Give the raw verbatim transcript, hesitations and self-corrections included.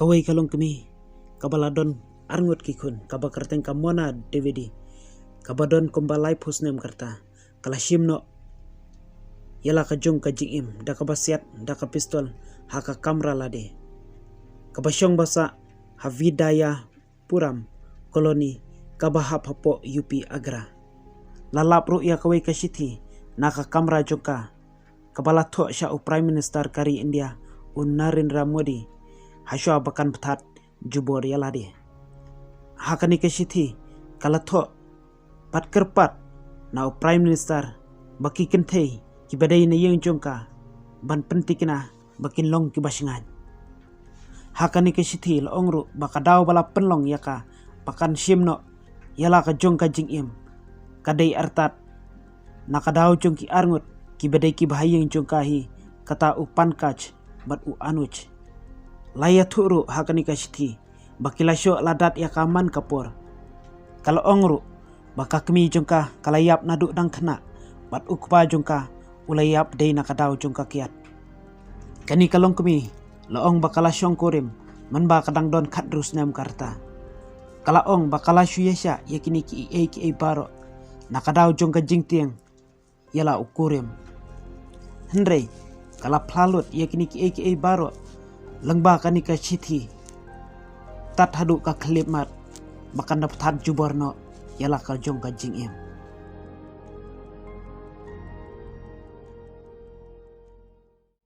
Kawei ka longkmie kaba la don arngut ki khun, kaba kyrteng ka Mona Davidi, kaba don kumba laiphew snem ka rta, ka la shim noh ïa la ka jong ka jingim da kaba siat da ka pistol ha ka kamra lade, kaba shong ba sah ha Vidayapuram Colony, kaba hap hapoh U P Agra. La lap ruh ïa kawei ka shithi na ka kamra jong ka, kaba la thoh sha u Prime Minister ka ri India, u Narendra Modi, hashwa ba kan bthat jubor ïa lade. Ha kane ka shithi ka la thoh bad kyrpad na u Prime Minister ba ki kynthei kiba dei na ïing jong ka ban pyntikna ba kin long kiba shngaiñ. Ha kane ka shithi la ong ruh ba ka daw ba la pynlong ïa ka ba kan shim noh ïa la ka jong ka jingim ka dei artat na ka daw jong ki arngut kiba dei kiba ha ïing jong ka hi, kata u Pankaj bad u Anuj. La ïathuh ruh ha kane ka shithi ba ki la shoh la dat ïa ka man ka por. Ka la ong ruh ba ka kmie jong ka ka la ïap naduh dang khynnah bad u kpa jong ka u la ïap dei na ka daw jong ka kiad. Kane ka longkmie la ong ba ka la shong kurim mynba ka dang don khathynriew snem ka rta. Ka la ong ba ka la shu ïaishah ïa kine kiei kiei baroh na ka daw jong ka jingtieng ïa la u kurim. Hynrei ka la phla lut ïa kine kiei kiei baroh lyngba kane ka shithi tad haduh ka khyllipmat ba kan da bthat jubor noh ïa la ka jong ka jingim.